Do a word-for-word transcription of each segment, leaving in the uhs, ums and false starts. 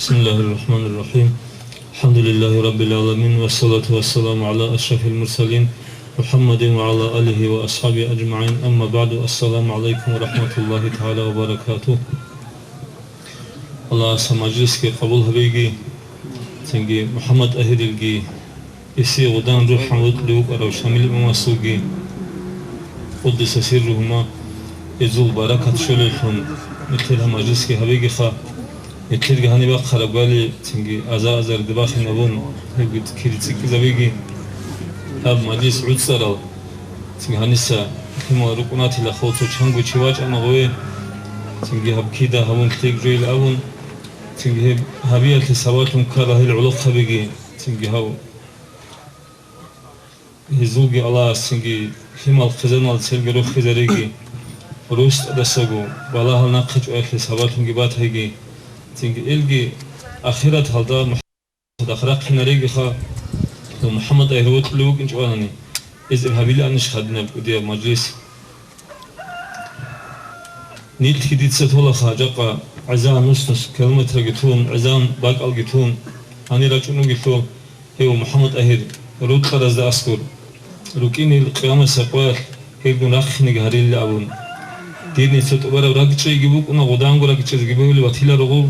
بسم الله الرحمن الرحيم. الحمد لله رب العالمين، والصلاة والسلام على أشرف المرسلين، محمد وعلى آله وأصحابه أجمعين. أما بعد، السلام عليكم ورحمة الله تعالى وبركاته. Аллагьас гьаб мажлисги къабул гьабеги, цинги МухӀаммад ТӀагьирилги, эсие гъудан рухӀан вокьулев вукӀарав Шамил имамасулги, къуддиса сирругьума, эзул баракат щолеллъун, нилъер гьаб мажлисги гьабегиха. Нилъерги гьаниб бахъараб гали, цинги аза-азарде бахинабун, гьебги кири цӀикӀкӀизабиги, гьаб мажлис гӀуцӀарал, цинги гьаниса лъимал рукӀунатила хов цо чанго чи вачӀана гъове, цинги гьаб кида гьабун лъикӀ жойил абун, цинги гьеб гьабиялъе сабаблъун ккарал гьел гӀолохъабиги, цинги гьав Гьезулги Аллагьас цинги лъимал хъизанал церги рохизариги, рустӀадасаго балагьал нахъе чӀваялъе сабаблъунги батайги, цинги элги ахираталда МухӀаммад цадахъ рахъинаригиха, ва МухӀаммад ТӀагьир вокьулев вукӀинчӀо ванани, эзеб гьабилаанищ гьадинаб кӀудияб мажлис? Нилъги дица толаха жакъа гӀезегӀан нус-нус километраги тун, гӀезегӀан бакӀалги тун, гьанир рачӀун вугелъул, гьев МухӀаммад ТӀагьир рукьаразда аскӀор, рукӀинил къиямасеб къоялъ гьелгун рахъинеги гьарилла абун. Дир нижеца тӀубараб ракӀчӀейги букӀуна, гъуданго ракӀчӀезеги бегьулеб батила ругъул.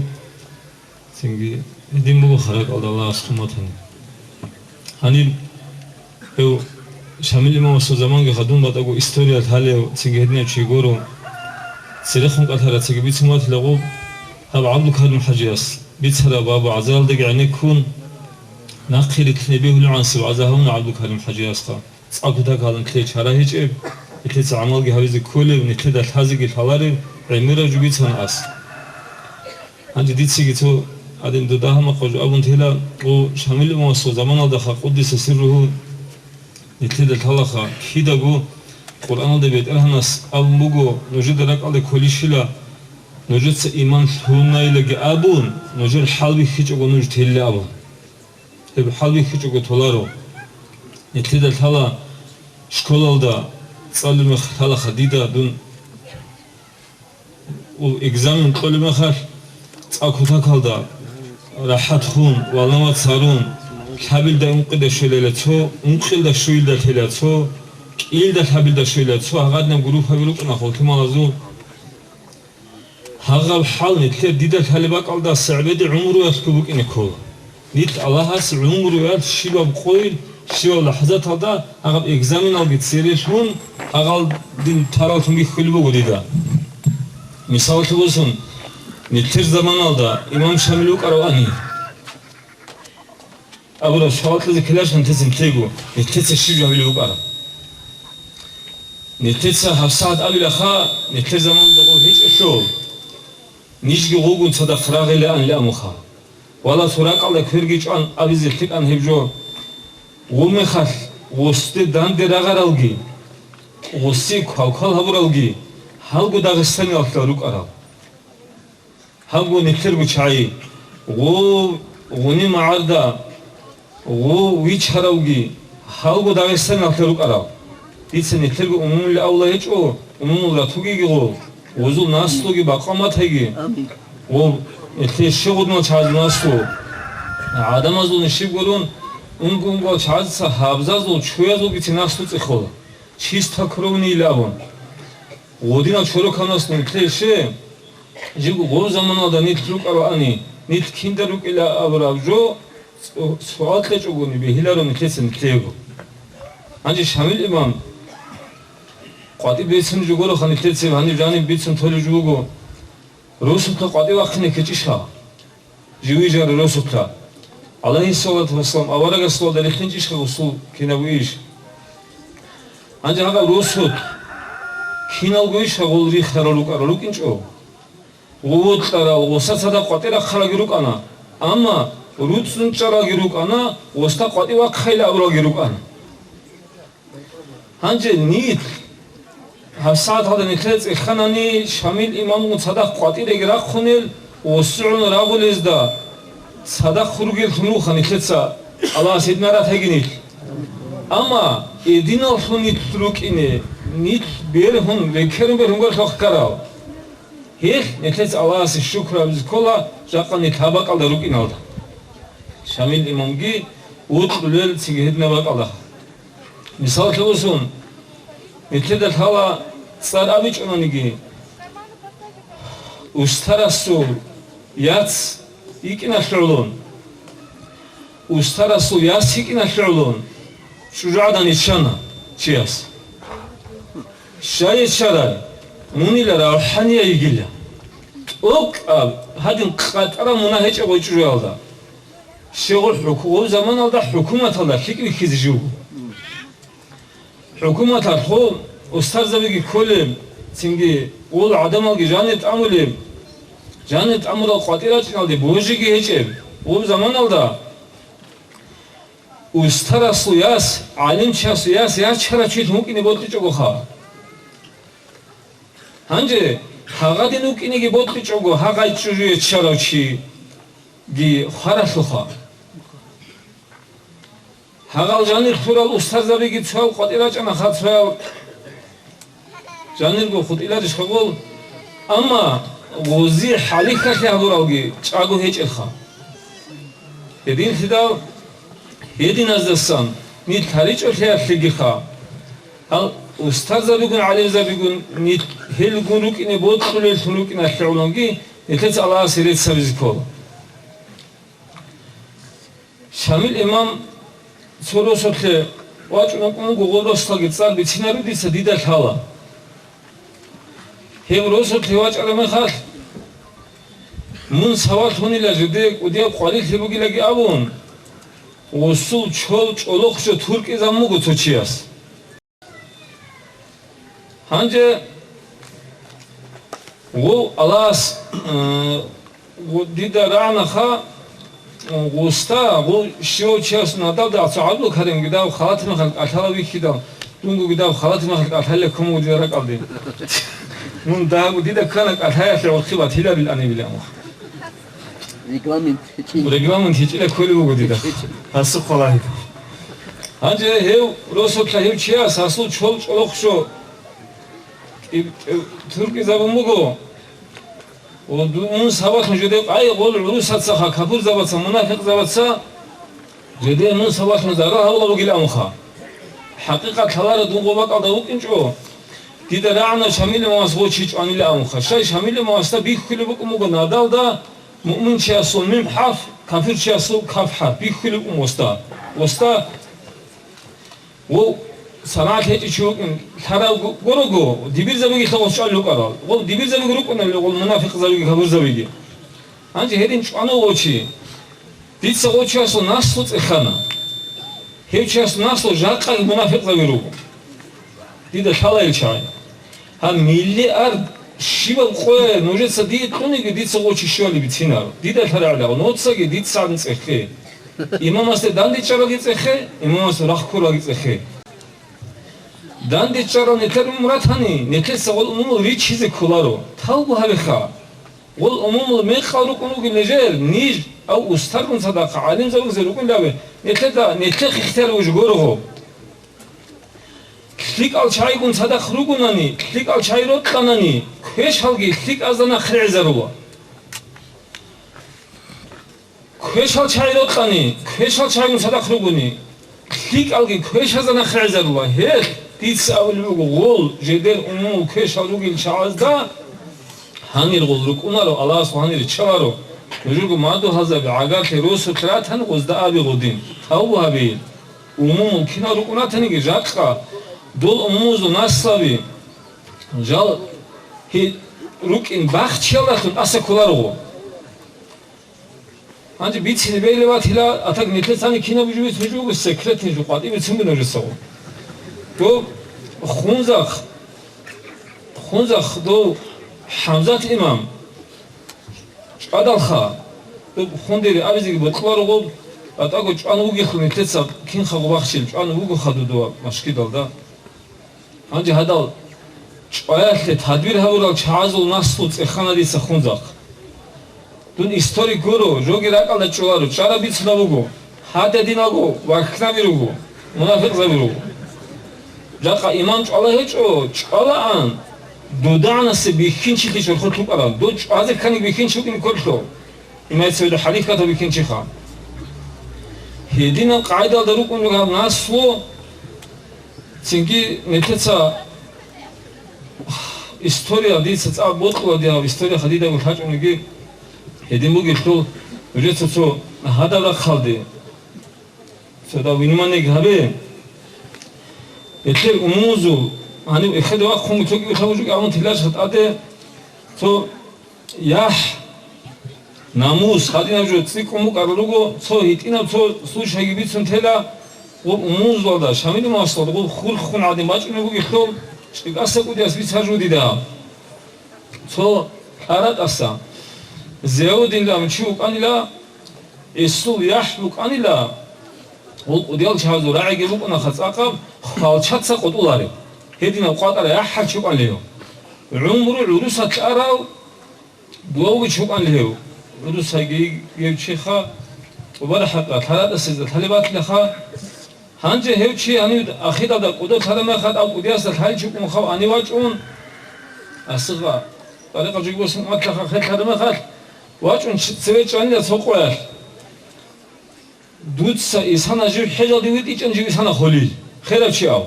Цинги гьедин буго харакъалда Аллагьас хъуматани. Гьаниб гьев Шамил имамасул заманги хадуб батӀаго историялъ гьалев, цинги гьединав чи гуро. Церехун кӀалъараб цинги бицун батила гъуб, гьаб ГӀабдулкарим хӀажияс бицараб абу гӀазаялдаги гӀенеккун, нахъе рилълъине бегьулеб гӀансиб гӀаза гьавуна ГӀабдулкарим хӀажиясха. ЦӀакъ кутакалда нилъее чара гьечӀеб, нилъеца гӀамалги гьабизе кколеб, нилъеда лъазеги лъалареб гӀемераб жо бицана ас. Гьанже дицаги цо гьадин дуда гьамахъа жо абун тела, о, Шамил имамасул заманалдаха, къуддиса сирругьу, нилъеда лъалаха, кидаго Къуръаналда БетӀергьанас абун буго, нужеда ракӀалде кколищила, нужеца иман лъунайилаги абун, нужер хӀалбихьичӀого нуж телила абун. Гьеб хӀалбихьичӀого толаро. Нилъеда лъала школалда цӀалулеб мехалъ лъалаха дида дун у-, экзамен кьолеб мехалъ, цӀакъ кутакалда рахӀат хун, валават сарун, лъабилда ункъида щвелила цо, ункъилда щуйилда лъела цо, кӀиилда лъабилда щвела цо, гьагъадинаб группаби рукӀуна халтималазул. Гьагъаб хӀал нилъер дида лъалеб бакӀалда сагӀбеде гӀумруялъго букӀине ккола. Нилъ Аллагьас гӀумруялъ щибаб къойил, щибаб лахӀзаталда гьагъаб экзаменалги цере лъун, гьагъал дин тараллъунги хьулеб буго дида. Мисаллъун босун, нилъер заманалда имам Шамил вукӀаравани. Абураб суал кьезе ккеларищ нилъеца нилъего, нилъеца щиб жо гьабилеб букӀараб? Нилъеца гьабсагӀат абилаха, нилъер заманалда гъов гьечӀелъул, нижги гъовгун цадахъ рагъилаанилан муха. Вала цо ракӀалда кверги чӀван абизе лъикӀан гьеб жо. Гъумехалъ гъосде данде рагъаралги, гъосе квалквал гьабуралги, гьалго дагъистаниялъул рукӀарал. Гьабго нилъерго чагӀи, гъов, гъуни магӀарда, гъов вичаравги, гьалго Дагъистаналъа рукӀарал. Дица нилъерго умумул авла гьечӀо, умумул ратугеги гъов, гъозул наслуги бакъа матайги. Амин. Гъов, нилъее щегъудмал чагӀазул наслу. ГӀадамазул нишиб гурун, унго-унгоял чагӀазца гьабзазул, чуязулгицин наслу цӀехола. Чистокровныйилан абун. Гъодинал чороканас нилъее щай, жибго гъоб заманалда нилъ рукӀароани, нилъ кинда рукӀила абураб жо суал кьечӀогони бегьиларо нилъеца нилъеего. Гьанже Шамил имам къватӀиб бецин жо гуроха нилъеца, гьаниб жаниб бицун толеб жо буго. Росулъа къватӀив вахъине ккечӀищха? Жив вижарав росулъа, гӀалайгьиссалату вассалам, аварагасдалда рихьинчӀищха гъосул кинабго иш? Гьанже гьаб росулъ киналго иш гъол рихарал рукӀарал рукӀинчӀо? Гъов вокьарав, гъоса цадахъ къватӀир рахъалаги рукӀана, амма руцӀцӀун чӀаралги рукӀана, гъоста къватӀив вахъайилан абуралги рукӀана. Гьанже нилъ, гьабсагӀат гьалда нилъее цӀеханани, Шамил имамгун цадахъ къватӀиреги рахъунел, гъосигӀун рагъулезда цадахъ ругеллъун руха нилъеца, Аллагьас гьединал ратаги нилъ. Амма гьединаллъун нилъ рукӀине, нилъ бергьун, рекерун бергьун гуро хӀалхьарал. Гьелъ нилъеца Аллагьасе шукр гьабизе ккола жакъа нилъ гьаб бакӀалда рукӀиналда. Шамил имамги вокьулел цинги гьединаб бакӀалда. Мисаллъун, нилъеда лъала цӀар абичӀониги, устарасул яц йикӀиналъе гӀоло, устарасул яс йикӀиналъе гӀоло чӀужугӀадан йиччана чияс. Щай йиччарай? Мунила равхӀания йигила. ТӀокӀаб гьадин къатӀараб мунагь гьечӀеб гъой чӀужуялда. Щегъул хӀуку-, гъов заманалда хӀукуматалда лъикӀ бихьизе жив вуго. ХӀукуматалъул устарзабиги кколеб, цинги гъол гӀадамалги жанир тӀамулеб, жанир тӀамурал къватӀир рачӀиналде божиги гьечӀеб гъоб заманалда, устарасул яс, гӀалимчиясул яс ячарав чилъун вукӀине бокьичӀогоха. Гьанже гьагъадин вукӀинеги бокьичӀого гьагъай чӀужуе чарав чиги хваралъуха. Гьагъал жанир лъурал устарзабиги цоял къватӀир рачӀанаха, цоял жанирго хутӀиларищ хабал, амма гъози хӀалихьалъи гьабуралги чӀаго гьечӀелха. Гьединлъидал гьединаздасан нилъ гьаричӀолъиялъегиха, гьал устарзабигун, гӀалимзабигун нилъ гьелгун рукӀине бокьулеллъун рукӀиналъе гӀолонги нилъеца Аллагьасе рецц гьабизе ккола. Шамил имам цо росулъе вачӀун вукӀун вуго, гъоб росулъаги цӀар бицинаро дица, дида лъала. Гьеб росулъе вачӀараб мехалъ, мун савалъунила жидее кӀудияб къварилъи бугилаги абун, гъусул чол чӀолохъ жо туркӀизабун буго цо чияс. Гьанже гъов Аллагьас, э, гъу-, дида рагӀнаха, э, гъуста, гъов щивав чияс надалда цо гӀадлу каримги дав халатимахал кӀалъала вихьидал, дунгоги дав халатимахал кӀалъалел ккун вуго дида ракӀалде. Мун дагьабу дида ккана кӀалъаялъе гӀорхъи батиларил анибилан. Регламент гьечӀин. Регламент гьечӀила кколеб буго дида. ГьечӀ, гьечӀ. Гьасухъ балагьи. Гьанже гьев росулъа гьев чияс гьасул чол чӀолохъ жо тӀиб-, тӀиб-, туркӀизабун буго. Ва ду-, мун сабаблъун жидее къай гъол гӀурусацаха, капурзабаца, мунафикъзабаца, жидее мун сабаблъун зарал гьабула бугилан муха. ХӀакъикъат лъалара дун гъоб бакӀалда вукӀинчӀо, дида рагӀана Шамил имамас гъов чи чӀванилан муха. Щай Шамил имамасда бихьулеб букӀун буго надалда муъминчиясул мим хӀарф, капирчиясул каф хӀарф бихьулеб букӀун гъосда. Гъосда Гъов санагӀалъ гьечӀев чи вукӀин лъарав гу-, гурого, дибирзабигилъа гъос чӀвалел рукӀарал. Гъов дибирзабиги рукӀунали гъол мунафикъзабиги капурзабиги. Гьанже гьедин чӀвана гъов чи. Дица гъов чиясул наслу цӀехана. Гьев чиясул наслу жакъаги мунафикъзаби руго. Дида лъала ил чагӀи. Гьаб миллиард щибаб къоя нужеца дие кьуниги, дица гъов чи щивали бицинаро. Дида лъарагӀила, нуцаги дица гьадин цӀехе. Имамасде дандечӀаралги цӀехе, имамасул рахъ ккуралги цӀехе. ДандечӀарал нилъер умумул ратани, нилъеца гъол умумул ричизе кколаро. Тавбу гьабеха. Гъол умумул мекъал рукӀун ругел нижер, ниж, ав устаргун цадахъ, гӀалимзабигзаби рукӀунилаби, нилъеда, нилъехъ ихтияр вуж гурого. ЛъикӀал чагӀигун цадахъ ругунани, лъикӀал чагӀи рокьанани, квешалги лъикӀазда нахъригӀизарула. Квешал чагӀи рокьани, квешал чагӀигун цадахъ ругони, лъикӀалги квешазда нахъригӀизарула. Гьелъ дица абулеб буго, гъол жидер умумул квешал ругел чагӀазда гьанир гъол рукӀунаро, Аллагьас гьанир риччаларо. Нужерго мадугьалзаби гӀагарлъи росулъ ратани гъозда абе гъодин, тавбу гьабе. Умумул кинал рукӀун ратаниги, жакъа дол умумузул наслаби жал гьи-, рукӀин бахчиялдалъун тӀаса кколаро гъо. Гьанже бицине бегьилеб батила, а так нилъецани кинаб жо бицун жо буго, секретный жо, къватӀибе цин буго нужецаго. Доб Хунзахъ, Хунзахъ дов ХӀамзат имам чӀвадалха, доб Хундери абизеги бокьуларо гъоб, батӀаго чӀван вугелъул нилъеца кинха гъоб бахчил чӀван вугоха дудуа машгидалда. Гьанже гьадал чӀваялъе тадбир гьабурал чагӀазул наслу цӀехана дица Хунзахъ. Дун историк гуро, жоги ракӀалда чӀоларо, чӀараб бицунаб буго, гьададиналго вахьнаби руго, мунафикъзаби руго. Жакъа имам чӀвала гьечӀо, чӀвалаан, ДодагӀанасе бихьинчилъи чорхолъ рукӀарал, дов чӀвазе ккани бихьинчи вукӀине кколъо, имеется в виду, хӀалихьатав бихьинчиха. Гьединаб къагӀидалда рукӀун ругеб наслу, цинги нилъеца история, дица цӀакъ бокьула дигьаб история хадидаго лъачӀониги, гьедин бугелъул, нужеца цо гьадаб рахъалде цо дав внимание гьабе. Гьелъел умумузул, гьанив эхеде вахъун цоги лъабужуги абун тилаш хатӀаде цо яхӀ, намус, гьадинаб жо цӀикӀкӀун букӀарал руго, цо гьитӀинаб цо случайги бицун тела, гъуб умумузулалда, Шамил масалда гъуб хурхун гӀадин бачӀунеб бугелъул, чӀикӀаса кӀудияс бицаржу дида. Цо лъаратӀаса Зиявуддинилан чи вукӀанила, эсул яхӀ букӀанила, гъул кӀудиял чагӀазул рагӀиги букӀунаха цӀакъаб хвалчаца къотӀулареб. Гьединаб къватӀара яхӀал чи вукӀанлъи гьев. ГӀумру гӀурусалъ арав дугьавги чи вукӀанлъи гьев. ГӀурусайги гьев чиха, тӀубараб хӀакъа лъаратӀасезда лъалеб батилаха. Гьанже гьев чи гьанив ахиралда кӀудолъараб мехалъ, ав кӀудиясда лъаличӀого хав гьанив вачӀун, асиха, тӀарикъа жугьусан умматлъаха херлъараб мехалъ, вачӀун чи-, цеве чӀванила цо къоялъ. Дуца исана жив хӀежалде витӀичӀан жив исана холил, херав чи ав.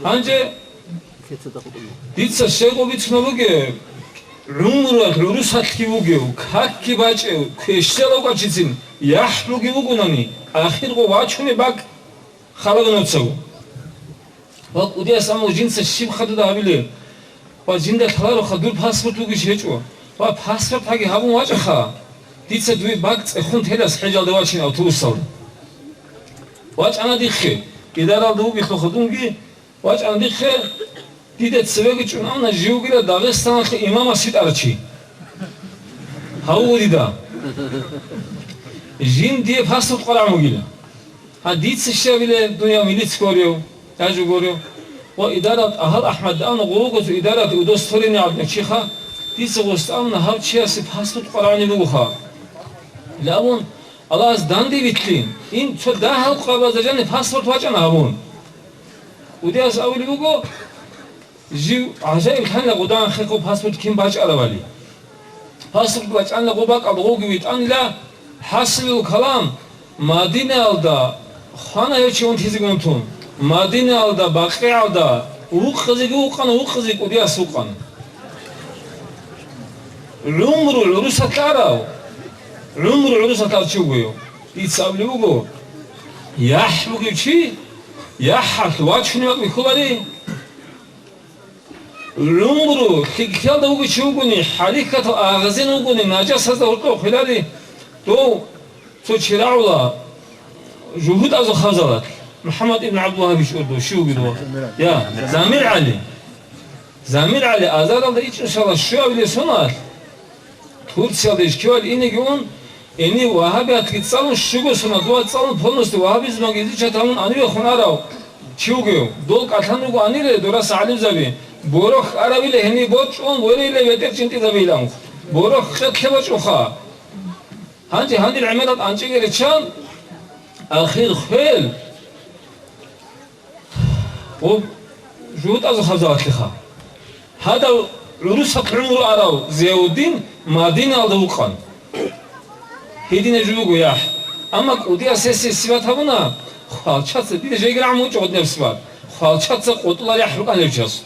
Гьанже дица щайго бицунеб бугеб, гӀумруялъ гӀурусалъги вугев, какги бачӀев, квешлъалав вачицин яхӀ бугев вугонани, ахирго вачунеб бакӀ халаб нуцаго. Ва кӀудияс аму жинца щиб хадуда гьабилеб? Ва жинда лъалароха дур паспорт бугищ гьечӀо. Ва паспорт гьаги гьабун вачӀаха, дица дуе бакӀ цӀехун телас хӀежалде вачин автобусалда. ВачӀана дихъе, идаралда вугелъулха дунги, вачӀана дихъе, дида цевеги чӀун амна жив вугила Дагъистаналъе имамас витӀарав чи. Гьаву дида. Жин дие паспорт къварагӀун вугила. Гьа, дица щабиле, дунял милиц горев, гьажу горев. Ва идарат Агьал АхӀмад амна гъугъузу идарат удостоверение гӀаднав чиха, дица гъост амна гьав чиясе паспорт къварагӀунеб бугоха. Лавун, Аллагьас данде витлъин, ин цо дагьал къабазда жаниб паспорт вачӀана гьавун. КӀудияс абулеб буго, жив гӀажаиб лъанила гъудан хехго паспорт кин бачӀарабали. Паспорт бачӀанила гъо бакӀалда гъоги витӀанила, хӀасилул калам, Мадинаялда хвана гьев чи унтизеги унтун, Мадинаялда, БакъигӀалда вукъизеги вукъана, вукъизе кӀудияс вукъана. ГӀумру гӀурусалъарав, гӀумру гӀурусалъар чи вугев. Дица абулеб буго, яхӀ бугев чи, яхӀалъ вачунеб бихьулари. ГӀумру лъикӀлъиялда вугев чи вугони, хӀалихьатал агъазин вугони, нажасазда гьоркьоб хвелари, дов цо чи рагӀула, жугьутӀазул хазалат, МухӀаммад ибн ГӀабдулвагьаб иш урду, щив вугев? Я, Замир ГӀали. Замир ГӀали азаралда ичӀнусала щуабилеб соналъ, Турциялда ишкивал инеги ун, гьенив вагьабиятги цӀалун, щуго сона дова цӀалун, полностью вагьабизмалги изичат гьабун, гьанивехун арав чи вугев, дол кӀалъан руго гьанире дораса гӀалимзаби, борохь аравила гьенив борчӀун, верила ветӀер чӀинтӀизабилан. Борохь къетлъе бачӀунха. Гьанже гьанир гӀемерал анчӀеги риччан, ахир хвел. Гъоб жугьутӀазул хазалатлъиха. Гьадав гӀурусахъ гӀумру арав Зиявуддин Мадинаялда вукъан. Гьединаб жо буго яхӀ. Амма кӀудияс гьесие сипат гьабуна, хвалчаца, дида жеги рагӀун вучӀо гьединаб сипат, хвалчаца къотӀулареб яхӀ рукӀана гьев чияс.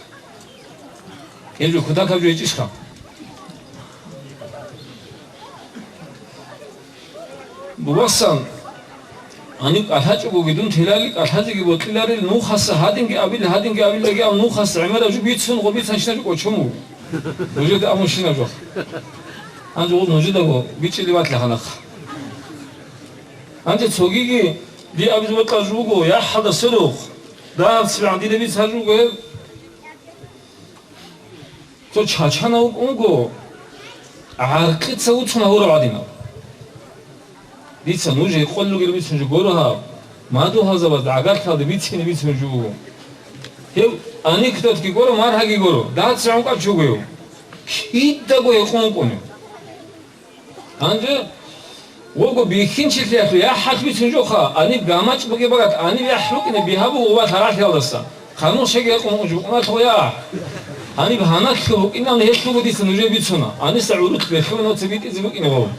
Гьеб жо кутакаб жо гьечӀищха? Бугасан, гьаниб кӀалъачӀого гидун телали кӀалъазеги бокьиларел, нухаса гьадинги абил, гьадинги абилаги ав нухаса гӀемераб жо бицун гъо бицанщинаб жо кӀочон буго. Нужеда амунщинаб жо. Гьанже гъо нужедаго бичӀчӀили ватлаханахъ. Гьанже цогиги би абиз бокьа жо буго, яхӀалда сверухъ, дагьаб цебегӀан дида бицар жо буго гьеб. Цо чачанав вукӀун вуго, гӀаркьица вуцун гьавурав гӀадинав. Дица нуж гьекъоллугел бицун жо горо гьаб, мадугьалзабаз гӀагарлъалде бицине бицун жо буго. Гьев анекдотги горо, маргьаги горо, дагьаб цебегӀан вукӀарав чи вуго гьев. Кидаго гьекъон вукӀунев. Гьанже вого бихьинчилъиялъул яхӀалъ бицун жоха, гьаниб гамачӀ бугеб багат, гьаниб яхӀ букӀине бигьа буго ва лъаралъиялдаса. Ханушаги гьекъон унчӀ букӀуналъ гъоя. Гьаниб гьаналъго букӀинан гьелъулго дица нужее бицуна. Гьаниса гӀурулъ берлъуна цебитӀизе букӀине гъов.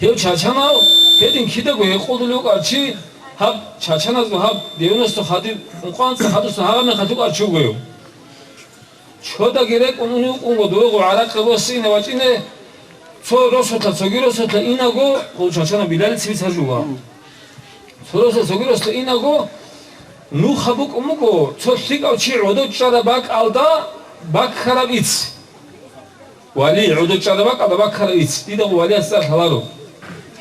Гьев чачанав, гьедин кидаго гьекъолдулев вукӀарав чи, гьаб чачаназул гьаб девяносто хадуб, ункъоялда хадусда гьагъаб мехалъ вукӀарав чи вуго гьев. Чодаги рекӀун унев вукӀунго, дуего гӀаракъи босине вачӀине, цо росулъа, цоги росулъа инаго, гъов чачана Билалица бицаржуга. Цо росулъа, цоги росулъа инаго, нуха букӀун буго, цо лъикӀав чи гӀодов чӀараб бакӀалда баккараб ицц. Вали, гӀодов чӀараб бакӀалда баккараб ицц, дида гъов валияс цӀар лъаларо.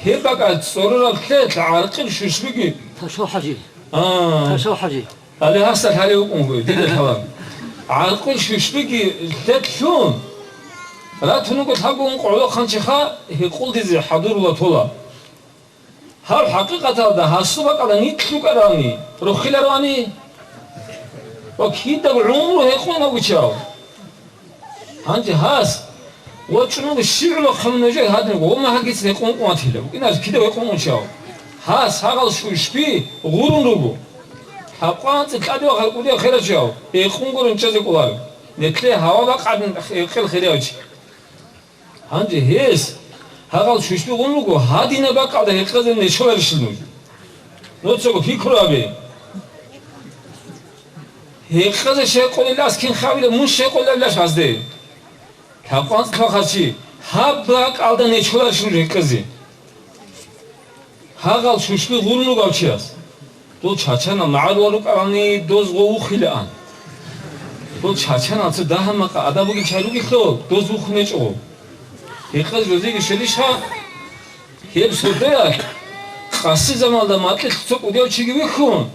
Гьеб бакӀалда цӀорораб лъелъ гӀаркъил щущбиги. Ташав хӀажи. А. Ташав хӀажи. Гьале гьасда лъалев вукӀунго, дида лъаларо. ГӀаркъил щущбиги лъелъ лъун, ратун вуго лъабго ункъо гӀолохъанчиха гьекъолдизе хӀадурула тола. Гьаб хӀакъикъаталда гьасул бакӀалда нилъ рукӀарални, рохилароани? Ва кидаго гӀумру гьекъон вугев чав. Гьанже гьас, вачӀун вуго щивгӀула хъалун нужер гьадин, гъома гьагиц гьекъон къватила, вукӀинараз кида гьекъон унчав. Гьас гьагъал щущби гъурун руго. Лъабкъоялда анцӀила тӀаде вахъал кӀудияв херав чав, гьекъон гурун чӀезе кӀоларо. Нилъее гьава бакъадин гьекъел херияв чи. Гьанже гьес гьагъал щущби гъун руго, гьадинаб бакӀалда гьекъезе нечоларищил нуж? Нуцаго пикру гьабе. Гьекъезе щай къулилас кин хавила, мун щай къулилаш гьазде? Лъабкъоялда анцӀила вахъав чи, гьаб бакӀалда нечоларищ нуж гьекъезе? Гьагъал щущби гъурун ругав чияс. Дол чачанал магӀарулал рукӀарални, доз гъов вухилаан. Дол чачанал цо дагьа-макъа адаб бугел чагӀи ругелъул, доз вухун гьечӀо гъов. Гьекъезе жозеги щвелищха? Гьеб сордоялъ къаси заманалда макьилъ цо кӀудияв чиги вихьун,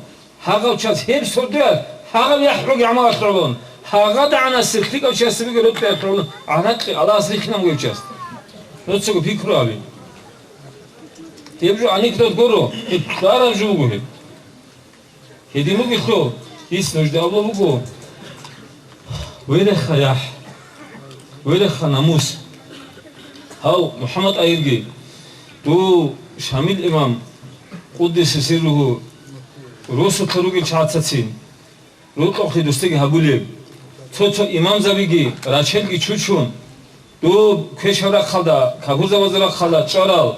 гьагъав час гьеб сордоялъ гьагъав яхӀ гӀуги гӀамалалъ гӀолон, гьагъадагӀанасеб лъикӀав чиясебиги рокьиялъ гӀолон гӀанаккьи Аллагьас рихьинаб бугев чияс. Нуцаго пикру гьабе. Гьеб жо анекдот гуро, гьеб ккараб жо буго гьеб. Гьедин бугелъул, дис нужда абулеб буго, вереха яхӀ, вереха намус. Гьав, МухӀаммад Айирги, дов Шамил имам, къуддиса сирругьу, росулъа ругел чагӀацацин. Рокьухъе дустеги гьабулеб. Цо-цо имамзабиги рачелги чучун, доб квешаб рахъалда, кагурзабазул рахъалда чӀварал,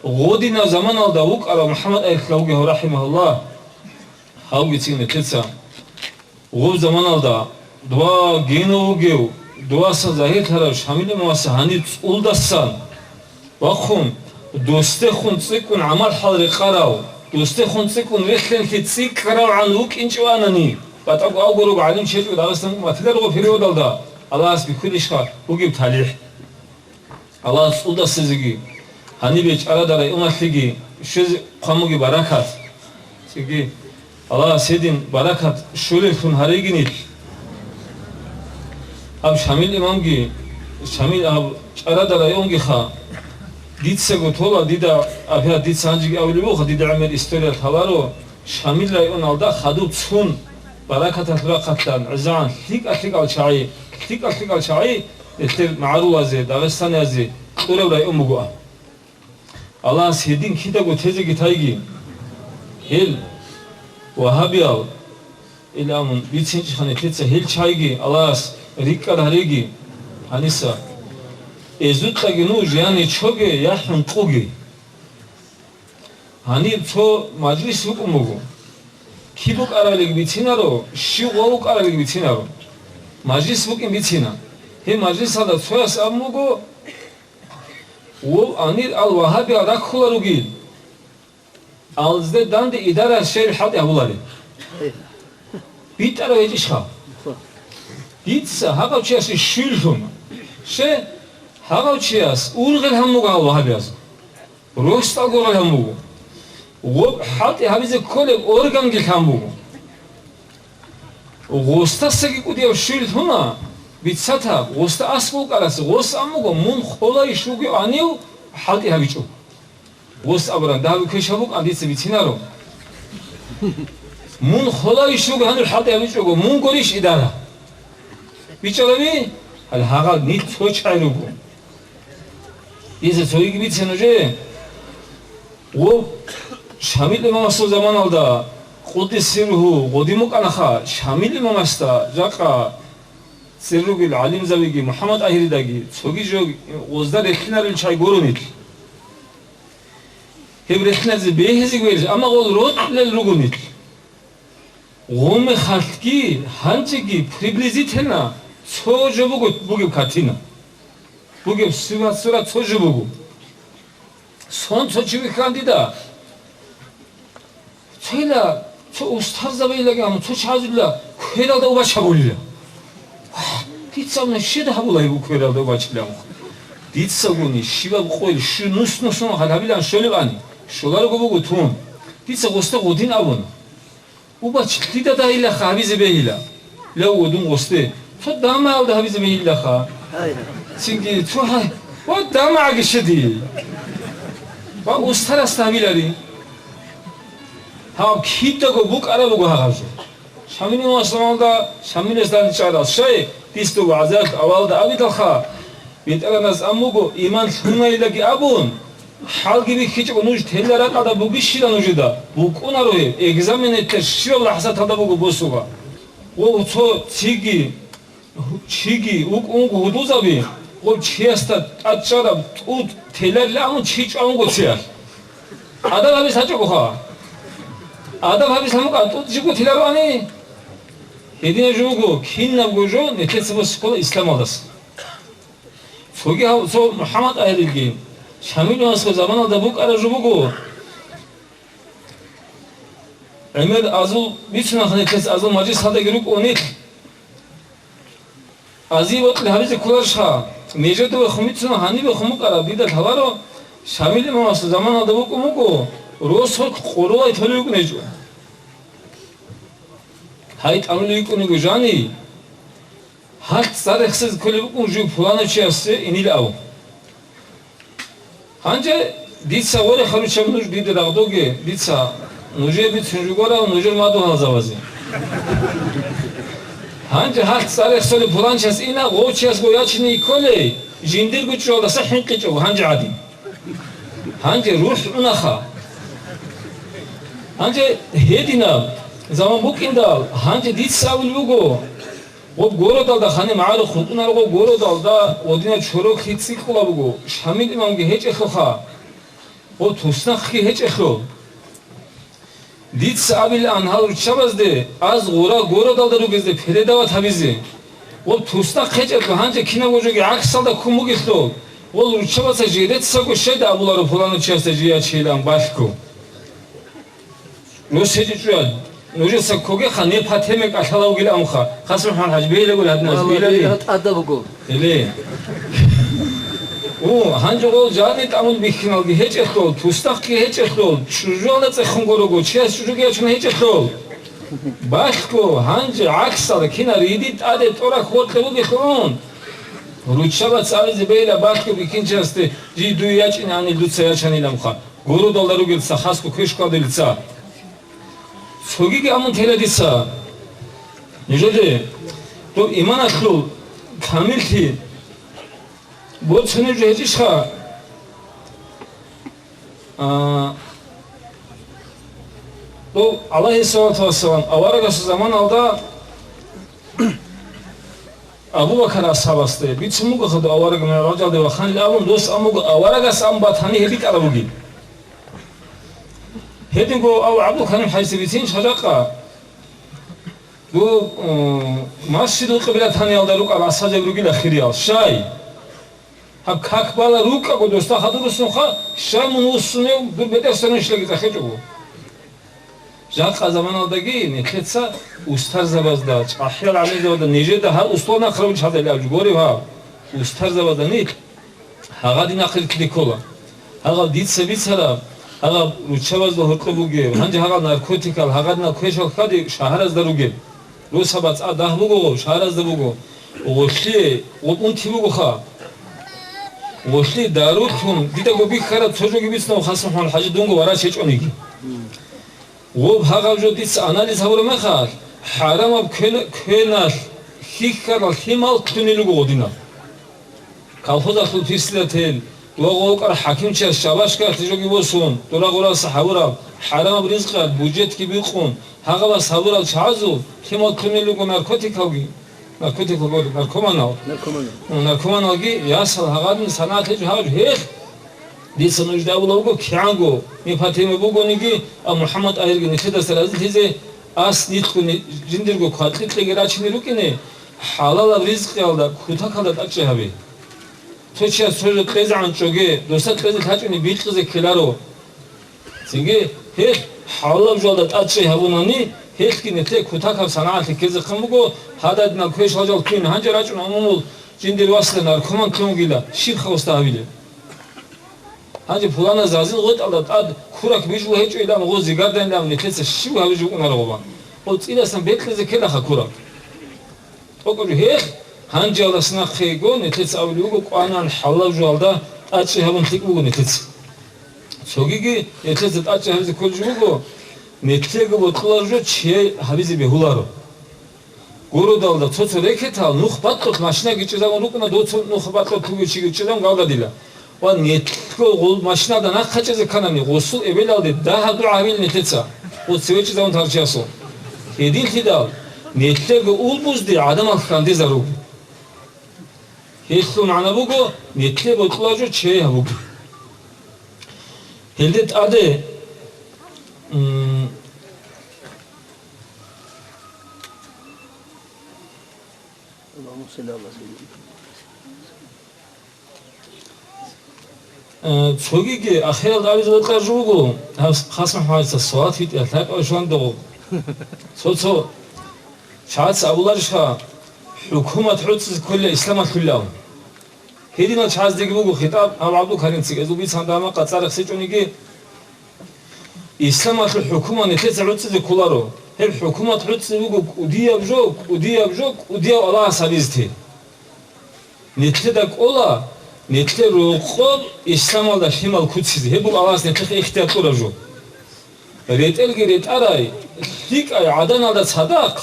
гъодинаб заманалда вукӀарав МухӀаммад Айхлавги гьав, рахӀимагьуллагь, гьавги цин нилъеца. Гъоб заманалда дова генов вугев, доваса загьирлъарав Шамил имамас гьаниб цӀулдасан вахъун, дустехун цӀикӀкӀун гӀамал-хӀал рекъарав, дустехун цӀикӀкӀун релълъинлъи цӀикӀкӀаравгӀан вукӀинчӀевани, батӀаго авго руго гӀалимчи гьечӀо Дагъистан, батиларго периодалда Аллагьас бихьулищха бугеб талихӀ? Аллагьас цӀулдасезеги, гьанибе ЧӀарада районалъеги щвезе хъван бугеб баракат. Цинги Аллагьас гьедин баракат щолеллъун гьареги нилъ. Гьаб Шамил имамги, Шамил гьаб ЧӀарада районгиха, дицаго тола, дида, аб-, дица гьанжеги абулеб буха, дида гӀемер история лъаларо, Шамил районалда хадуб цун баракаталъ рахъалъан гӀезегӀан лъикӀа-лъикӀал чагӀи, лъикӀа-лъикӀал чагӀи, нилъер магӀарулазе, дагъистаниязе кьураб район бугоан. Аллагьас гьедин кидаго тезеги тайги. Гьел вагьабиял, ил амун бицинчӀха нилъеца гьел чагӀиги Аллагьас рикӀкӀад гьареги. Гьаниса, эзукьаги нуж, яни чоге, я хӀункъуги. Гьаниб цо мажлис букӀун буго. Киб букӀаралиги бицинаро, щив гъов вукӀаралиги бицинаро. Мажлис букӀин бицина. Гьеб мажлисалда цояс абун буго, Вов, гьанир ал-Вагьабиял раккула ругел. Алзде данде идара щай хӀалтӀи гьабулареб? БитӀарав гьечӀищха? Дица гьагъав чиясе щуйлъун. Ще, гьагъав чияс ургъел гьан буго гьал вагьабияз. Росдал гургъел гьан буго. Воб хӀалтӀи гьабизе кколеб органги лъан буго. Гъостасаги кӀудияв щуйл лъуна, бицата, гъоста аскӀов вукӀарас, гъос ан буго, мун холайищ вугев гьанив хӀалтӀи гьабичӀо. Гъос абураб, дагьаб квешаб букӀан дица бицинаро. Мун холайищ вугев гьанив хӀалтӀи гьабичӀого, мун гурищ идара? БичӀчӀараби? Гьале гьагъал нилъ цо чӀай руго. Дица цойги бицина нужее. Гъоб Шамил имамасул заманалда Къуддиса сирругьу гъодин букӀанаха Шамил имамасда, жакъа цӀер ругел гӀалимзабиги МухӀаммад ТӀагьиридаги, цоги жо гъозда релълъинарел чагӀи гуронил. Гьеб релълъиназе бегьизеги бегьилищ, амма гъол рокьулел ругонил. Гъомехалъги гьанжеги приблизительно цо жо буго, бугеб картина. Бугеб сура, сура цо жо буго. Сон цо чи вихьан дида. Цойла цо устарзабайлаги аму цо чазулла квералда убачагулила. Дица абуна, щед гьабула гьеб квералда убачилан. Дицагуни щибаб къойил щу нус-нусун гьабилан щолебани, щоларого буго тун. Дица гъосда гъодин абуна. Убач лъида дагьилаха гьабизе бегьила? Лев гъодун гъосде. Цо дамагӀалда гьабизе бегьилаха. Цинги цо гьай, ва дамагӀаги щеди. Ва устарасда гьабилари. Гьаб кидаго букӀараб буго гьаб жо. Шамилин ва Шамалда, Шамилас данчӀарал щай, дис доб гӀазарт авалда абидалха, БетӀергьанас ам буго, иман лъунаилаги абун, хӀалги бихьичӀого нуж тела ракӀалда бугищила нужеда, букӀунаро гьеб, экзамен гьеб щибаб лахӀзаталда буго босуга. Гъов цо циги, чиги вукӀунго гьудулзаби, гъов чиясда тӀадчӀараб тӀуд теларила абун чи чӀванго цеялъ. Адаб гьабиз гьачӀогоха. Адаб гьабиз гьамукӀа тӀуд жибго телароани? Гьединаб жо буго, кинабго жо нилъеца босуккола исламалдаса. Цоги гьав-, цо МухӀаммад ТӀагьирилги, Шамил имамасго заманалда букӀараб жо буго. ГӀемер азул бицунаха нилъеца, азул мажлисалдаги рукӀунел. Азие бокьи гьабизе кколарищха? Нижеда вехун бицуна, гьаниб вехун букӀараб, дида лъаларо, Шамил имамасул заманалда букӀун буго, росулъ къоролай толев вукӀун гьечӀо. Гьай, тӀамулев йикӀун йиго жани, гьалъ цӀар рехсезе кколеб букӀун жив пуланав чиясе инил ав. Гьанже дица, воре, харучаб нуж, дида рагъдоге, дица нужее бицун жугорал нужер мадугьалзабазе. Гьанже гьалъ цӀар рехсолеб пуланчияс ина, гъов чиясго ячине йикколей, жиндирго чӀужуялдаса хӀинкъичӀого гьанже гӀадин. Гьанже рухӀ унаха. Гьанже гьединаб заман букӀиндал, гьанже дица абулеб буго, гъоб городалда ханиб магӀарухъ вукӀунарого, городалда гъодинаб чороклъи цӀикӀкӀула буго, Шамил имамги гьечӀелъулха, гъоб туснахъги гьечӀелъул. Дица абилаан гьал руччабазде, аз гъура городалда ругезде передават гьабизе. Гъоб туснахъ гьечӀелъул, гьанже кинабго жоги гӀаксалда ккун бугелъул, гъол руччабаца жидецаго щайда абуларо пуланав чиясда жий ячейилан балъго. Рос гьечӀо чӀван, нужеца ккогеха, не по теме кӀалъала вугилан амха. Хасмухьмад ХӀажи, бегьилаго гьадинаб, Валлагь, бегьилаги. Бегьилаги тӀадаб буго. Гьеле. О, гьанже гъол жани тӀамун бихьиналги гьечӀелъул, туснахъги гьечӀелъул, чӀужуялда цӀехун горого, чияс чӀужуги ячун гьечӀелъул. Балъго, гьанже гӀаксалда кинар, гьедин тӀаде тӀорак гьоркье бугелъулун. Руччабаца абизе бегьила балъго бихьинчиясде, жий дуе ячӀинегӀанил дуца ячанилан амха. Городалда ругелца, хасго квеш кквадилца. Цогиги амун тела дица. Нужеде доб иманалъул камиллъи борцунеб жо гьечӀищха? А, доб, гӀалайгьиссалату вассалам, аварагасул заманалда Абу Бакар асхӀабасде бицун буго хадур авараг мигӀражалде вахъанилан абун, дос ан буго аварагас ан батани гьеб битӀараб бугин. Гьединго ав ГӀабдулкарим ХӀажица бицин шажакъа, ду, м, Масжидул Къиблатаниялда рукӀарал асхӀабзаби ругила хириял. Щай? Гьаб как бала рукӀаго досда хадурусунха, щай мун вуссунев дур бетӀер санунщилаги цӀехечӀого. Жакъа заманалдаги нилъеца устарзабазда, чӀахӀиял гӀалимзабазда, нижеда гьал условно хъараб чагӀазда гьаб жо гуреб гьаб, устарзабазда нилъ гьагъадин ахъилккиде ккола. Гьагъаб дица бицараб, гьагъаб руччабазда гьоркьоб бугеб, гьанже гьагъаб наркотикал, гьагъадинал квешал хьади шагьаразда ругеб. Росабац а дагь буго гъоб, шагьаразда буго. Гъолъие гъоб унти бугоха. Гъолъие дарулъун дидаго бихьараб цо жоги бицунав Хасмухьмад ХӀажи дунго варач гьечӀониги. Гъоб гьагъаб жо дица анализ гьабураб мехалъ, хӀарамаб квен-, квеналъ хьихьарал лъимал кьунел руго гъодинаб. Колхозалъул председатель, Дова гъокӀар хӀакимчияс шабашкаялъе жоги босун, дора гъураса гьавураб, хӀарамаб ризкъиялъ бюджетги бикъун, гьагъабас гьавурал чагӀазул лъимал ккунел руго наркотикалги, наркотикал гури, наркоманал. Наркоманал. Наркоманалги ясал гьагъадин санагӀат гьечӀо гьавж гьелъ. Дица нужда абула буго кигӀанго, гьеб тема бугониги, а МухӀаммад ТӀагьирги нилъедаса разилъизе, ас нилъго ни-, жиндирго кватӀликьиги рачине рукӀине, хӀалалаб ризкъиялда, кутакалда тӀадчӀи гьабе. Цо чияс цо жо кьезегӀан чӀоге, досда кьезе лъачӀони бикьизе ккеларо. Цинги гьелъ хӀалалаб жоялда тӀадчӀей гьабунани, гьелъги нилъее кутакаб санагӀалъи ккезехъин буго, гьададинал квешал жал ккун гьанже рачӀун гӀумумул жиндир васда наркоман лъугьунгила, щиб хасда гьабилеб? Гьанже пуланаз разил гъветӀалда тӀад курак бижула гьечӀо илан гъо зигардан илан нилъеца щиб гьабиж букӀунаро гъоба? Гъо цӀидасан бекьизе ккелаха курак. ТӀокӀаб гьелъ, гьанжеялдаса нахъего нилъеца абулеб буго, кӀванан хӀалалаб жоялда тӀадчӀи гьабун лъикӀ буго нилъеца. Цогиги нилъеца тӀадчӀи гьабизе кколеб жо буго, нилъего бокьулареб жо чияй гьабизе бегьуларо. Городалда цо-цо рекетал нух бакьулъ машинаги чӀезабун рукӀуна, доцун нух бакьулъ лъугьичиги чӀезабун галдадила. Ва нилъго гъул машиналда нахъа чӀезе кканани, гъусул эбелалде дагьаб дугӀа гьабил нилъеца, гъуз цеве чӀезавун тарчиясул. Гьединлъидал, нилъего улбузде гӀадамал хьандезаруги. Гьелъул магӀна буго, нилъе бокьулареб жо чияй гьабуги. Гьелде тӀаде, м, Э, цогиги ахирал гьабизе бокьараб жо буго, гьаб Хасмахмадица салат витӀиялъ гьакӀав шундагъу. Цо-цо чагӀаца абуларищха, хӀукумат гӀуцӀизе кколила исламалъулилан. Гьединал чагӀаздеги буго хитӀаб, гьаб ГӀабдулкаримцин, гьезул бицан дама къацӀарахъ сечӀониги, исламалъул хӀукумат нилъеца гӀуцӀизе кколаро. Гьеб хӀукумат гӀуцӀизе буго кӀудияб жо, кӀудияб жо, кӀудияв Аллагьас гьабизе те. Нилъеда кӀола, нилъер рокъоб исламалда лъимал куцизе. Гьеб буго Аллагьас нилъехъе ихтияр кьураб жо. РетӀелги ретӀарай, лъикӀай гӀаданалда цадахъ,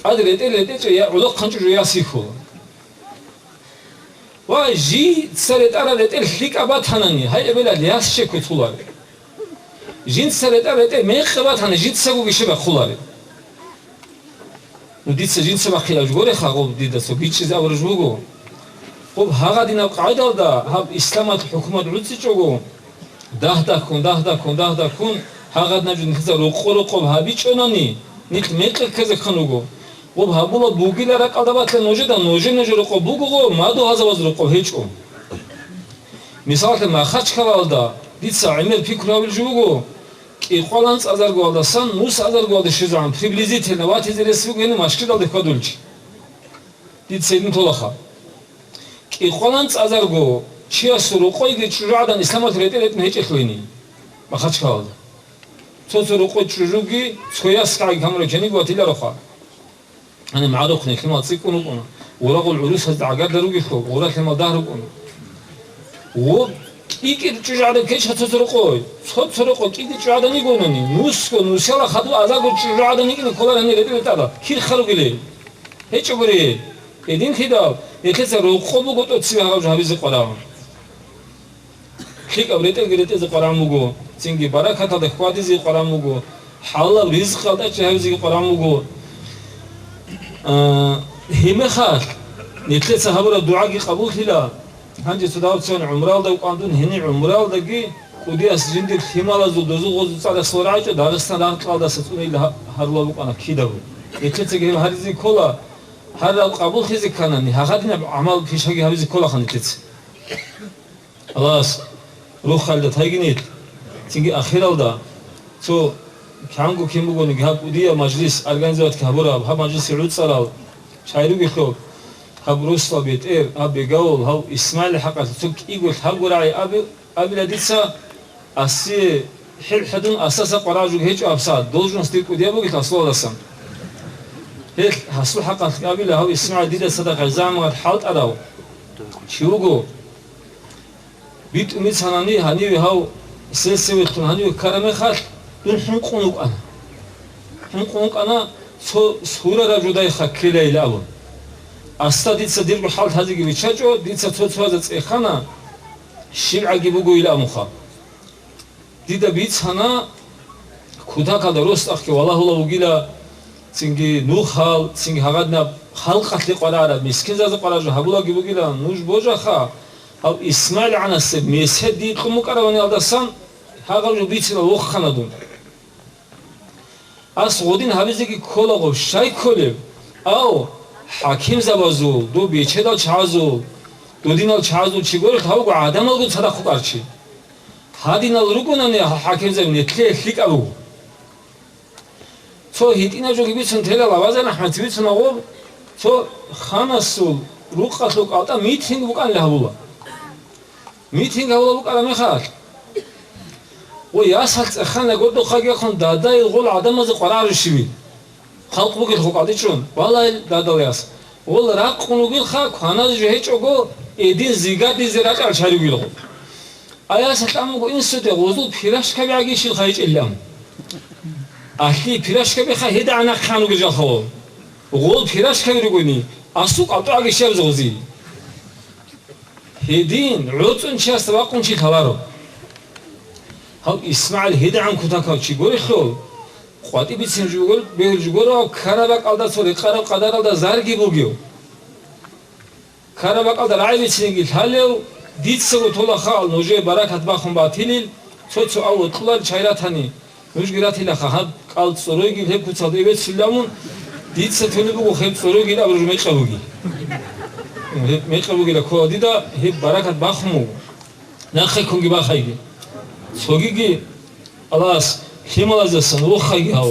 тӀад ретӀел ретӀечӀей я гӀолохъанчӀо жо яс йихьула. Ва жинца ретӀарал ретӀел лъикӀаб батанани, гьай эбелалъ яс щеккуцуларе. Жинца ретӀарал ретӀел мекъи батани, жинцаго гиши бахъуларе. Ну, дица жинца бахъилаб жо гореха, гъоб дида цо бичӀчӀизе абураб жо буго. Гъоб гьагъадинаб къагӀидалда гьаб исламалъ хӀукумат гӀуцӀичӀого, дагь-дагьккун, дагь-дагьккун, дагь-дагьккун, гьагъадинаб жо нилъеца рокъо-рокъоб гьабичӀонани, нилъ мекъи ккезе ккан руго. Гъоб гьабула бугила ракӀалда батила нужеда, нужер-нужер рокъоб бугого, мадугьалзабаз рокъоб гьечӀо. Мисалалъе, Махачкалалда дица гӀемер пикру гьабил жо буго, кӀикъвалан цӀазаргоялдасан нус азаргоялде щвезегӀан, приблизительно ватизе рес буго гьениб Машкидалде хьвадулчи. Дица гьедин толаха. КӀикъвалан цӀазарго чиясул рокъойги чӀужугӀадан исламалъ ретӀел ретӀун гьечӀелъул гьениб Махачкалалда. Цо-цо рокъой чӀужуги цояс гӀайги камурав кканиги ватилароха. Гьаниб магӀарухъ нилъимал цӀикӀкӀун рукӀуна. Гъурагъул гӀурусазда гӀагарлъа ругелъул, гъура лъимал дагь рукӀуна. Гъоб кӀикӀир чӀужугӀадан ккечӀ цо-цо рокъой. Цо-цо рокъой кӀикӀир чӀужугӀадан йигонани, нусго, нусила хадув азарго чӀужугӀадан йигина кколарани ретӀел ретӀарал. Кир ха ругелей? ГьечӀогури. Гьединлъидал, нилъеца рокъо буго тӀоцебе гьаб жо гьабизе къварагӀун. ЛъикӀаб ретӀелги ретӀезе къварагӀун буго, цинги баракаталда хьвадизе къварагӀун буго, хӀалалаб ризкъалда чӀи гьабизеги къварагӀун буго. А, гьебмехалъ, нилъеца гьабураб дугӀаги къабуллъила. Гьанже цо давцан гӀумралда вукӀан дун, гьениб гӀумралдаги кӀудияс жиндир лъималазул дозул гъозул цӀар ясул рагӀичӀо Дагъистан рагъ-кьалдаса цӀунейилан гьа-, гьарулеб букӀана кидаго. Нилъецаги гьеб гьаризе ккола, гьарал къабуллъизе кканани, гьагъадинаб гӀамал пишаги гьабизе кколаха нилъеца. Аллагьас руххалда тайги нилъ, цинги ахиралда цо кигӀанго кин бугониги гьаб кӀудияб мажлис организовать гьабураб, гьаб мажлисе гӀуцӀарал чагӀи ругелъул, гьаб Русла бетӀер, гьаб Бегавул, гьав ИсмагӀилил хӀакъалъулъ цо кӀиго лъабго рагӀи аби-, абила дица, асие хӀил хӀедун асаса къварагӀа жуг гьечӀо гьабсагӀат, должность дир кӀудияб бугелъул асулалдасан. Гьелъ гьасул хӀакъалъ абила, гьав ИсмагӀил дида цадахъ гӀезамгъат хӀалтӀарав чи вуго. БитӀун бицанани гьаниве гьав сельсоветлъун гьаниве ккараб мехалъ, дун хӀинкъун вукӀана. ХӀинкъун вукӀана, цо сурараб жо дайха ккелайилан абун. Асда дица дирго хӀал лъазеги биччачӀо, дица цо-цоязе цӀехана, ШигӀаги буго ил амуха. Дида бицана, кутакалда росдахъги валагьула вугила, цинги нухал, цинги гьагъадинаб халкъалъе къварараб, мискинзазе къварараб жо гьабулаги бугила, нуж божаха, гьав ИсмагӀил гӀанасеб месед дие кьун букӀараваниялдасан гьагъаб жо бицила вохана дун. Ас гъодин гьабизеги кколаго, щай кколеб? Ав, хӀакимзабазул, дов бечедал чагӀазул, додинал чагӀазул чи гурелъ гьавго гӀадамалго цадахъ вукӀарчи. Гьадинал ругонани гьал хӀакимзаби, нилъее лъикӀаб буго. Цо гьитӀинаб жоги бицун тела Лавазан АхӀмадица бицунагъо, цо ханасул рукъалъул кӀалтӀа митинг букӀанилан гьабула. Митинг гьабула букӀараб мехалъ, ва ясалъ цӀехана гордухъагияхъун дадайил гъол гӀадамазе къварараб щибин. Халкъ бугелъул къватӀичӀун, валайил дадал яс. Гъол ракъун вугелха, кваназе жо гьечӀого, эдин зигадизе ракӀал чари вугелгъо. А ясалъ амуго инсуде гъозул пирашкаби гӀагищилха гьечӀилан. Алъи пирашкабиха гьедагӀан нахъе гьануге жалхавал. Гъол пирашкаби ругони, асул кӀалтӀу гӀагищаб гъози. Гьедин гӀоцӀун чиясда вакъун чи лъаларо. Гьав ИсмагӀил гьедигӀан кутакав чи горелъул, къватӀи бицин жугор-, бегьул жугорав ккараб бакӀалда цо рекъараб къадаралда зарги бугев. Ккараб бакӀалда рагӀи бицинеги лъалев, дицаго тола хаал нужее баракат бахун батилил, цо-цо ав вокьулар чай ратани, нужги ратилаха гьаб кӀал цӀоройги гьеб куцалда эбецилламун, дица толеб буго гьеб цӀоройги абураб мекъаб буги. Гьеб мекъаб бугила ккола дида, гьеб баракат бахун буго. Нахъе ккунги бахайги. Цогиги Аллагьас лъималазасан вохайги гьав.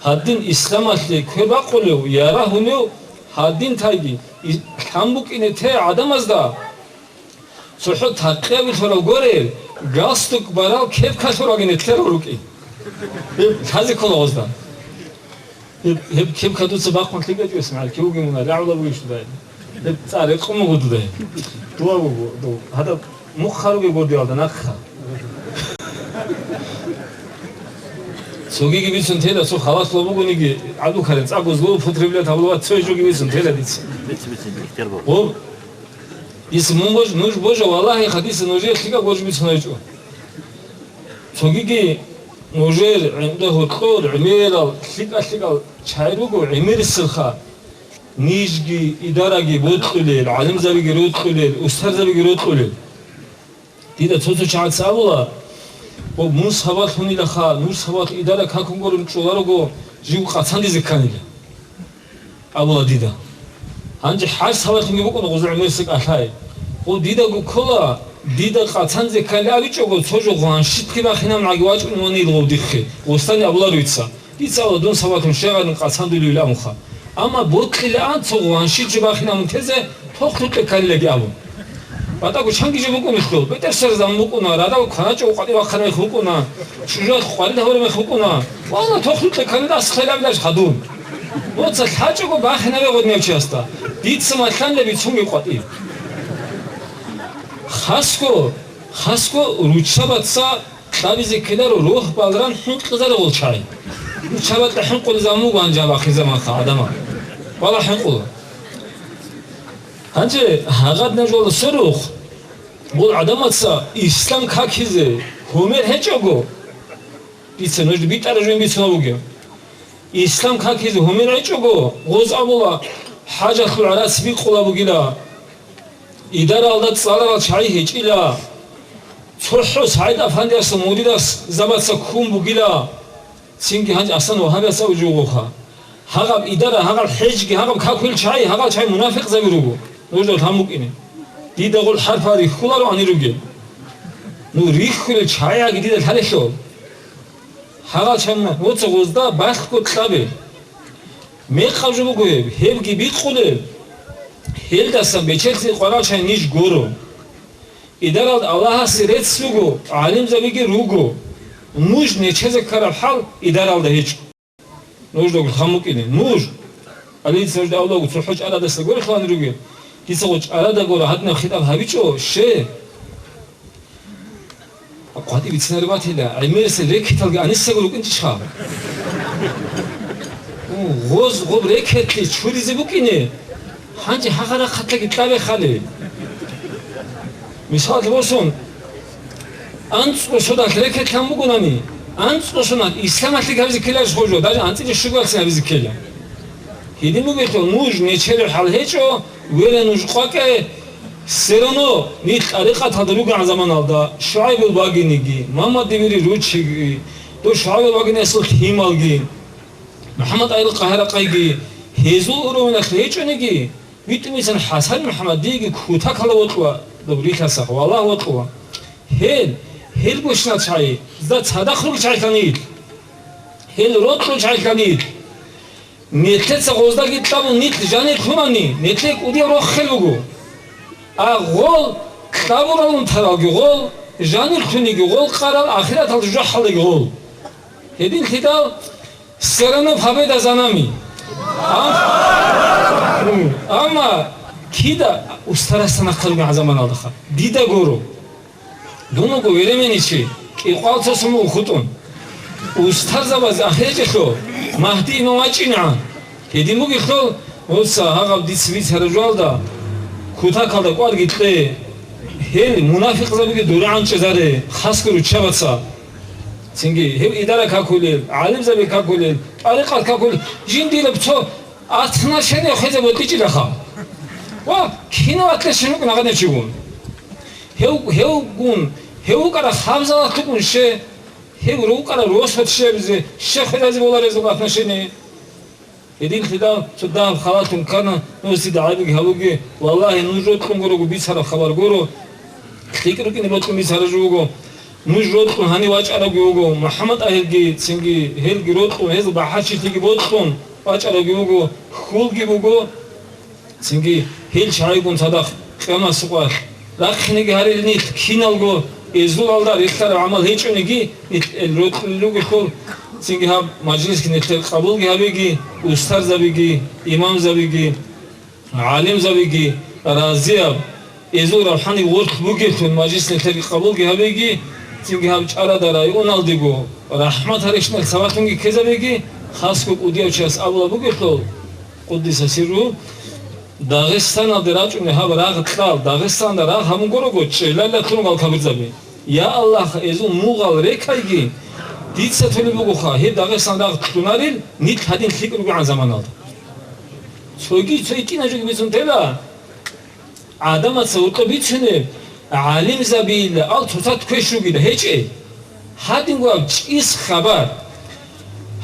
Гьадин исламалъе квер бакъулев, ярагьунев гьадин тайги, и-, лъан букӀине те гӀадамазда. ЦохӀо такъиябилъурав горел, галстук барал кепкалъуралги нетлъерал рукӀин. Гьеб лъазе ккола гъозда. Гьеб, гьеб кепка дуца бахъун лъикӀачӀо, ИсмагӀил, кив вугев мунагь, рагӀула бугищ дуда гьеб? Гьеб цӀар рекъон буго дуда гьеб. Дуа буго, ду-, гьадаб мухъ гьаруге гурдиялда нахъа. Цогиги бицун тела, цо халаслъун бугониги, гӀадлу карен, цӀакъго злоупотреблять гьабула ва цо жоги бицун тела дица. Гъоб, дица мун бож-, нуж божа, валлагьи, хадиса нужее лъикӀаб гож бицун гьечӀо. Цогиги нужер гӀинда гьоркьор гӀемерал лъикӀа-лъикӀал чагӀи руго, гӀемериселха. Нижги, идараги бокьулел, гӀалимзабиги рокьулел, устарзабиги рокьулел. Дида цо-цо чагӀаца абула, ва мун сабаблъунилаха, нуж сабаблъун идара какун гурун чӀоларого, жив къацандизе кканила. Абула дида. Гьанже гьар сабаблъунги букӀун гъуза гӀемерисеб кӀалъай. Гъо дидаго ккола, дида къацандизе кканила абичӀого, цо жо гъваншитги бахинаб гӀаги вачӀун ванил гъов дихъе. Гъустани абуларо дица. Дица ва дун сабаблъун щегъарин къацандулевилан муха. Амма бокьилаан цо гъваншит жо бахинабун тезе, тохлъукье кканилаги абун. БатӀаго чанги жо букӀунелъул, бетӀер сверзабун букӀуна, радал кваначӀо къватӀи вахъана мех букӀуна, чӀужуялъ къварид гьавураб мех букӀуна, валла, тохлъукье кканилас хъелабилаш гьадун. Моца лъачӀого бахинабе гъоднев чиясда, дица малъанила бицунги къватӀи. Хасго, хасго руччабаца Кьабизе ккеларо рогь баларан хӀинкъизаригъул чагӀи. Чабакьа хӀинкъулезабун буго гьанже гьаб ахирзаманха гӀадамал. Бала хӀинкъула. Гьанже гьагъадинаб жоялда сверухъ, гъол гӀадамаца ислам какизе гьумер гьечӀого, дица нужда битӀараб жо бицунеб бугеб. Ислам какизе гьумер гьечӀого, гъоз абула, хӀажалъул гӀарац бикъула бугила. Идаралда цӀаларал чагӀи гьечӀила. ЦохӀо СагӀид-афандиясул муридасзабаца ккун бугила, цинги гьанже Асан Вагьабияс абулеб жо бугоха. Гьагъаб идара, гьагъаб хӀежги, гьагъаб какулел чагӀи, гьагъал чагӀи мунафикъзаби руго, нужда лъан букӀине. Дида гъол хӀарпал рихьуларо гьанир ругел. Ну рихьулел чагӀиги дида лъалелъул. Гьагъал чагӀи мунафикъ, моца гъозда балъго кьабе. Мекъаб жо буго гьеб, гьебги бикъулеб. Гьелдасан бечелъи къварал чагӀи ниж гуро. Идаралда Аллагьасе рецц буго, гӀалимзабиги руго. Нуж нечезе ккараб хӀал идаралда гьечӀо. Нуж догу хъамукӀине. Нуж! Алица нужда авлаго цохӀо чӀарадасда горе хван ругел. Дица гъо чӀарада горе гьадинаб хитӀаб гьабичӀо, ще! КъватӀи бицинареб батила, гӀемерисел рекеталги анисаго рукӀинчӀищха? Гъоз гъоб рекетлъи чуризе букӀине, гьанже гьагъа рахъатлаги кьабе хали. Мисалги босун, АнцӀго соналъ рекетлъан бугонани, анцӀго соналъ исламалъе гьабизе ккеларищ гъожо, даже анцӀила щугоялъ гьабизе ккела. Гьедин бугелъул нуж нечелев хӀал гьечӀо, вера нуж къвакӀе, все равно нилъ тӀарикъаталда ругегӀан заманалда ШугӀайбул вагиниги, Мамадивири руччиги, дов ШугӀайбул вагиниялъул лъималги, МухӀаммад Айил Къагьаракъайги, гьезул уровеналъ гьечӀониги, витӀун исан ХӀасан МухӀаммад диеги кутакалда вокьула, доб рилъасахъ, валлагь, вокьула. Гьел, гьел гущинал чагӀи, зда цадахъ ругел чагӀилъанилъ, гьел рокьул чагӀилъанилъ, нилъеца гъоздаги кьабун нилъ жанир лъунани, нилъее кӀудияб рохел буго. А гъол кьабуралун таралги гъол, жанир лъуниги гъол, къарал ахираталда жужахӀалдаги гъол. Гьединлъидал все равно победа за нами. Ам-, амма кида устарасда нахъа ругел заманалдаха? Дида гуро. Дун вуго веременный чи, кӀикъвал цо суму ухутӀун. Устарзабаз ахӀечӀелъо, Магьди имам вачӀинегӀан. Гьедин бугелъул, гьуса гьагъаб дица бицараб жоялда, кутакалда кӀварги кье, гьел мунафикъзабиги дурагӀан чӀезаре, хасго руччабаца. Цинги гьев идара какулел, гӀалимзаби какулел, тӀарикъат какулел, жиндираб цо отношение хвезе бокьичӀилаха. Ва кинав атлъашин вукӀун гьагъанав чигун. Гьев, гьевгун, гьев вукӀараб хабзалат вукӀун ще, гьев вукӀараб росулъ щибизе, ще хвезазе боларезул отношение. Гьединлъидал цо дагьаб халатун ккана, нусида гӀайибги гьабуги, валлагьи, нуж рокьун гурого бицараб хабар гуро, лъикӀ рукӀине бокьун бицараб жо буго. Нуж рокьун гьанив вачӀарабги вуго, МухӀаммад Агьилги, цинги гьелги рокьун, гьезул бахӀарчилъиги бокьун вачӀарабги вуго, хьулги буго. Цинги гьел чагӀигун цадахъ къиямасеб къоялъ рахъинеги гьарил нилъ киналго эзулалда релълъараб гӀамал гьечӀониги, нилъ эл рокьулел ругелъул, цинги гьаб мажлисги нилъер къабулги гьабеги, устарзабиги, имамзабиги, гӀалимзабиги разияб, эзул равхӀанив гъорлъ бугелъул мажлис нилъерги къабулги гьабеги, цинги гьаб чӀарада районалдего рахӀмат гьарищ нилъ сабаблъунги ккезабеги, хасго кӀудияв чияс абулаб бугелъул, Къуддиса сирру, Дагъистаналде рачӀунеб гьаб рагъ кьал, Дагъистанда рагъ гьабун гурого, чӀелалда лъун ругел капурзаби. Я Аллагь, эзул мугъал рекайги, дица толеб бугоха, гьеб Дагъистан рагъ лъунарил, нилъ гьадин лъикӀ ругегӀан заманалда. Цоги цо гьитӀинаб жоги бицун тела, гӀадамаца гьоркьоб бицунеб, гӀалимзабиилан ал цоцазда квеш ругила, гьечӀей. Гьадинго аб чӀис хабар.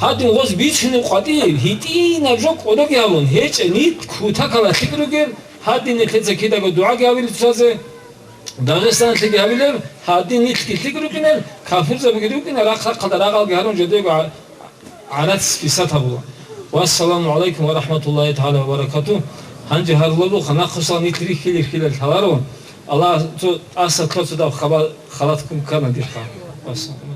Гьадин гъоз бицунеб къватӀиб, гьитӀинаб жо кӀодоги гьабун, гьечӀей, нилъ кутакалда лъикӀ ругел, гьадин нилъеца кидаго дугӀаги гьабилеб цоцазе, Дагъистаналъеги гьабилеб, гьадин нилъги лъикӀ рукӀинел, капурзабиги рукӀинел, рахъ-рахъалда рагъалги гьарун жидего гӀа-, гӀарац кисат гьабула. Вассаламу гӀалайкум ва рахӀматуллагьи тагӀала ва баракатугь. Гьанже гьарулабуха, нахъуса нилъ рихьил-рихьилел лъаларо. Аллагь цо тӀаса цо-цо даб хабар халат ккун ккана дирха. Вассалам.